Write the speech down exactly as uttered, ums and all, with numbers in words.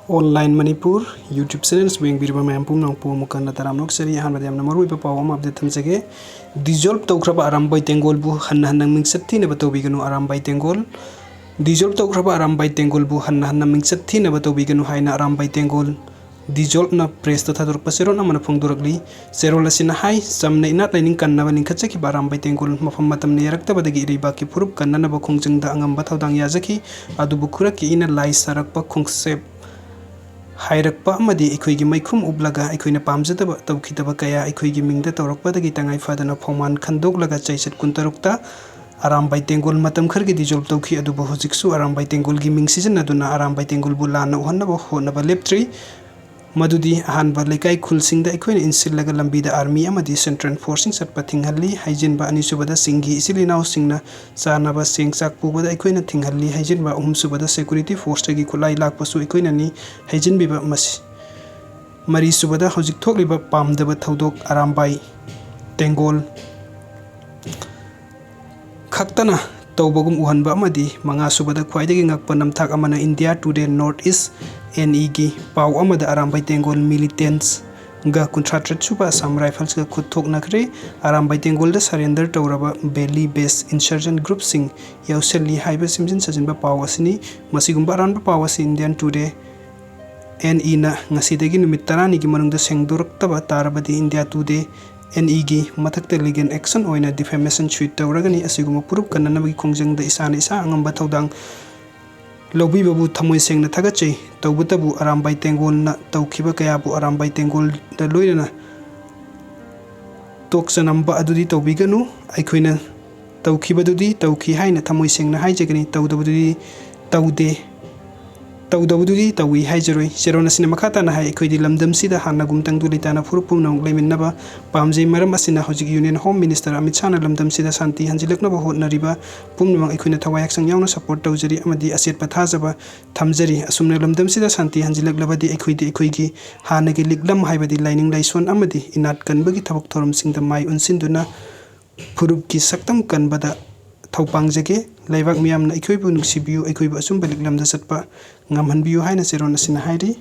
Online Manipur YouTube channel ꯁꯤꯕꯨ ꯌꯦꯡꯕꯤꯔꯤꯕ ꯃꯌꯥꯝ ꯄꯨꯝꯅꯃꯛꯄꯨ ꯑꯃꯨꯛ ꯍꯟꯅ ꯇꯔꯥꯝꯅ ꯑꯣꯛꯆꯔꯤ꯫ ꯑꯍꯥꯟꯕꯗ ꯌꯥꯝꯅ ꯃꯔꯨꯑꯣꯏꯕ ꯄꯥꯎ ꯑꯃ update ꯊꯝꯖꯒꯦ꯫ Dissolve ꯇꯧꯈ꯭ꯔꯕ ꯑꯔꯥꯝꯕꯥꯏ ꯇꯦꯡꯒꯣꯜꯕꯨ ꯍꯟꯅ ꯍꯟꯅ ꯃꯤꯡꯆꯠ ꯊꯤꯅꯕ ꯇꯧꯕꯤꯒꯅꯨ꯫ ꯑꯔꯥꯝꯕꯥꯏ ꯇꯦꯡꯒꯣꯜ Dissolve ꯇꯧꯈ꯭ꯔꯕ ꯑꯔꯥꯝꯕꯥꯏ ꯇꯦꯡꯒꯣꯜꯕꯨ ꯍꯟꯅ ꯍꯟꯅ ꯃꯤꯡꯆꯠ ꯊꯤꯅꯕ ꯇꯧꯕꯤꯒꯅꯨ ꯍꯥꯏꯅ ꯑꯔꯥꯝꯕꯥꯏ ꯇꯦꯡꯒꯣꯜ Dissolve ꯅ press ꯇ ꯊꯥꯗꯣꯔꯛꯄ ꯆꯦꯔꯣꯜ ꯑꯃꯅ ꯐꯣꯡꯗꯣꯔꯛꯂꯤ꯫ ꯆꯦꯔꯣꯜ ꯑꯁꯤꯅ ꯍꯥꯏ, ꯆꯝꯅ ꯏꯅꯥꯠ ꯂꯥꯏꯅꯤꯡ ꯀꯟꯅꯕ ꯂꯤꯡꯈꯠꯆꯈꯤꯕ ꯑꯔꯥꯝꯕꯥꯏ ꯇꯦꯡꯒꯣꯜ ꯃꯐꯝ ꯃꯇꯝꯅ ꯌꯥꯔꯛꯇꯕꯗꯒꯤ ꯏꯔꯩꯕꯥꯛꯀꯤ ꯐꯨꯔꯨꯞ ꯀꯟꯅꯅꯕ ꯈꯣꯡꯖꯪꯗ ꯑꯉꯝꯕ ꯊꯧꯗꯥꯡ ꯌꯥꯖꯈꯤ꯫ ꯑꯗꯨꯕꯨ ꯈꯨꯔꯛꯀꯤ ꯏꯅ ꯂꯥꯏ ꯁꯥꯔꯛꯄ ꯈꯣꯡꯆꯦꯞ ꯍꯥꯏꯔꯛꯄ ꯑꯃꯗꯤ ꯑꯩꯈꯣꯏꯒꯤ ꯃꯩꯈꯨꯝ ꯎꯞꯂꯒ ꯑꯩꯈꯣꯏꯅ ꯄꯥꯝꯖꯗꯕ ꯇꯧꯈꯤꯗꯕ ꯀꯌꯥ ꯑꯩꯈꯣꯏꯒꯤ ꯃꯤꯡꯗ ꯇꯧꯔꯛꯄꯗꯒꯤ ꯇꯉꯥꯏ ꯐꯗꯅ ꯐꯧꯃꯥꯟ ꯈꯟꯗꯣꯛꯂꯒ ꯆꯩꯆꯠ ꯀꯨꯟꯇꯔꯨꯛꯇ ꯑꯔꯥꯝꯕꯥꯏ ꯇꯦꯡꯒꯣꯜ ꯃꯇꯝ ꯈꯔꯒꯤ dissolve ꯇꯧꯈꯤ꯫ ꯑꯗꯨꯕꯨ ꯍꯧꯖꯤꯛꯁꯨ ꯑꯔꯥꯝꯕꯥꯏ ꯇꯦꯡꯒꯣꯜꯒꯤ ꯃꯤꯡ ꯁꯤꯖꯤꯟꯅꯗꯨꯅ ꯑꯔꯥꯝꯕꯥꯏ ꯇꯦꯡꯒꯣꯜꯕꯨ ꯂꯥꯟꯅ ꯎꯍꯟꯅꯕ ꯍꯣꯠꯅꯕ ꯂꯦꯞꯇ꯭ꯔꯤ꯫ ꯃꯗꯨꯗꯤ ꯑꯍꯥꯟꯕ ꯂꯩꯀꯥꯏ ꯈꯨꯜꯁꯤꯡꯗ ꯑꯩꯈꯣꯏꯅ ꯏꯟꯁꯤꯜꯂꯒ ꯂꯝꯕꯤꯗ army ꯑꯃꯗꯤ central force ꯁꯤꯡ ꯆꯠꯄ ꯊꯤꯡꯍꯜꯂꯤ꯫ ꯍꯥꯏꯖꯤꯟꯕ ꯑꯅꯤꯁꯨꯕꯗ ꯆꯤꯡꯒꯤ ꯏꯆꯤꯜ ꯏꯅꯥꯎꯁꯤꯡꯅ ꯆꯥꯅꯕ ꯆꯦꯡ ꯆꯥꯛ ꯄꯨꯕꯗ ꯑꯩꯈꯣꯏꯅ ꯊꯤꯡꯍꯜꯂꯤ꯫ ꯍꯥꯏꯖꯤꯟꯕ ꯑꯍꯨꯝꯁꯨꯕꯗ security force ꯇꯒꯤ ꯈꯨꯠꯂꯥꯏ ꯂꯥꯛꯄꯁꯨ ꯑꯩꯈꯣꯏꯅꯅꯤ꯫ ꯍꯩꯖꯤꯟꯕꯤꯕ ꯃꯁꯤ ꯃꯔꯤꯁꯨꯕꯗ ꯍꯧꯖꯤꯛ ꯊꯣꯛꯂꯤꯕ ꯄꯥꯝꯗꯕ ꯊꯧꯗꯣꯛ ꯑꯔꯥꯝꯕꯥꯏ ꯇꯦꯡꯒꯣꯜ ꯈꯛꯇꯅ ꯇꯧꯕꯒꯨꯝ ꯎꯍꯟꯕ ꯑꯃꯗꯤ ꯃꯉꯥꯁꯨꯕꯗ ꯈ꯭ꯋꯥꯏꯗꯒꯤ ꯉꯛꯄ ꯅꯝꯊꯥꯛ ꯑꯃꯅ India Today North East N E ꯒꯤ ꯄꯥꯎ ꯑꯃꯗ ꯑꯔꯥꯝꯕꯥꯏ ꯇꯦꯡꯒꯣꯜ militants ꯒ ꯀꯨꯟꯊ꯭ꯔꯥ ꯇꯔꯦꯠ ꯁꯨꯕ Assam Rifles ꯒ ꯈꯨꯠ ꯊꯣꯛꯅꯈ꯭ꯔꯦ꯫ ꯑꯔꯥꯝꯕꯥꯏ ꯇꯦꯡꯒꯣꯜꯗ surrender ꯇꯧꯔꯕ valley based insurgent group ꯁꯤꯡ ꯌꯥꯎꯁꯜꯂꯤ ꯍꯥꯏꯕ ꯁꯦꯝꯖꯤꯟ ꯁꯥꯖꯤꯟꯕ ꯄꯥꯎ ꯑꯁꯤꯅꯤ꯫ ꯃꯁꯤꯒꯨꯝꯕ ꯑꯔꯥꯟꯕ ꯄꯥꯎ ꯑꯁꯤ India Today N E ꯅ ꯉꯁꯤꯗꯒꯤ ꯅꯨꯃꯤꯠ ꯇꯔꯥꯅꯤꯒꯤ ꯃꯅꯨꯡꯗ ꯁꯦꯡꯗꯣꯔꯛꯇꯕ ꯇꯥꯔꯕꯗꯤ India Today N E ꯒꯤ ꯃꯊꯛꯇ legal action ꯑꯣꯏꯅ defamation suit ꯇꯧꯔꯒꯅꯤ꯫ ꯑꯁꯤꯒꯨꯝꯕ ꯐꯨꯔꯨꯞ ꯀꯟꯅꯅꯕꯒꯤ ꯈꯣꯡꯖꯪꯗ ꯏꯁꯥꯅ ꯏꯁꯥ ꯑꯉꯝꯕ ꯊꯧꯗꯥꯡ ꯂꯧꯕꯤꯕꯕꯨ ꯊꯃꯣꯏ ꯁꯦꯡꯅ ꯊꯥꯒꯠꯆꯩ꯫ ꯇꯧꯕꯇꯕꯨ ꯑꯔꯥꯝꯕꯥꯏ ꯇꯦꯡꯒꯣꯜꯅ ꯇꯧꯈꯤꯕ ꯀꯌꯥꯕꯨ ꯑꯔꯥꯝꯕꯥꯏ ꯇꯦꯡꯒꯣꯜꯗ ꯂꯣꯏꯅꯅ ꯇꯣꯛꯆꯅꯝꯕ ꯑꯗꯨꯗꯤ ꯇꯧꯕꯤꯒꯅꯨ꯫ ꯑꯩꯈꯣꯏꯅ ꯇꯧꯈꯤꯕꯗꯨꯗꯤ ꯇꯧꯈꯤ ꯍꯥꯏꯅ ꯊꯃꯣꯏ ꯁꯦꯡꯅ ꯍꯥꯏꯖꯒꯅꯤ, ꯇꯧꯗꯕꯗꯨꯗꯤ ꯇꯧꯗꯦ, ꯇꯧꯗꯕꯗꯨꯗꯤ ꯇꯧꯏ ꯍꯥꯏꯖꯔꯣꯏ꯫ ꯆꯦꯔꯣꯜ ꯑꯁꯤꯅ ꯃꯈꯥ ꯇꯥꯅ ꯍꯥꯏ, ꯑꯩꯈꯣꯏꯗꯤ ꯂꯝꯗꯝꯁꯤꯗ ꯍꯥꯟꯅꯒꯨꯝ ꯇꯪꯗꯨ ꯂꯩꯇꯥꯅ ꯐꯨꯔꯨꯞ ꯄꯨꯝꯅꯃꯛ ꯂꯩꯃꯤꯟꯅꯕ ꯄꯥꯝꯖꯩ꯫ ꯃꯔꯝ ꯑꯁꯤꯅ ꯍꯧꯖꯤꯛ Union Home Minister ꯑꯃꯤꯠ ꯁꯥꯍꯅ ꯂꯝꯗꯝꯁꯤꯗ ꯁꯥꯟꯇꯤ ꯍꯟꯖꯤꯜꯂꯛꯅꯕ ꯍꯣꯠꯅꯔꯤꯕ ꯄꯨꯝꯅꯃꯛ ꯑꯩꯈꯣꯏꯅ ꯊꯋꯥꯏ ꯍꯛꯆꯥꯡ ꯌꯥꯎꯅ support ꯇꯧꯖꯔꯤ ꯑꯃꯗꯤ ꯑꯆꯦꯠꯄ ꯊꯥꯖꯕ ꯊꯝꯖꯔꯤ꯫ ꯑꯁꯨꯝꯅ ꯂꯝꯗꯝꯁꯤꯗ ꯁꯥꯟꯇꯤ ꯍꯟꯖꯤꯜꯂꯛꯂꯕꯗꯤ ꯑꯩꯈꯣꯏꯗꯤ ꯑꯩꯈꯣꯏꯒꯤ ꯍꯥꯟꯅꯒꯤ ꯂꯤꯛꯂꯝ ꯍꯥꯏꯕꯗꯤ ꯂꯥꯏꯅꯤꯡ ꯂꯥꯏꯁꯣꯟ ꯑꯃꯗꯤ ꯏꯅꯥꯠ ꯀꯟꯕꯒꯤ ꯊꯕꯛ ꯊꯧꯔꯝꯁꯤꯡꯗ ꯃꯥꯏ ꯑꯣꯟꯁꯤꯟꯗꯨꯅ ꯐꯨꯔꯨꯞꯀꯤ ꯁꯛꯇꯝ ꯀꯟꯕꯗ ꯄꯥꯡꯖꯒꯦ꯫ ꯂꯩꯕꯥꯛ ꯃꯤꯌꯥꯝꯅ ꯑꯩꯈꯣꯏꯕꯨ ꯅꯨꯡꯁꯤꯕꯤꯌꯨ, ꯑꯩꯈꯣꯏꯕꯨ ꯑꯆꯨꯝꯕ ꯂꯤꯛꯂꯝꯗ ꯆꯠꯄ ꯉꯝꯍꯟꯕꯤꯌꯨ ꯍꯥꯏꯅ ꯆꯦꯔꯣꯟ ꯑꯁꯤꯅ ꯍꯥꯏꯔꯤ꯫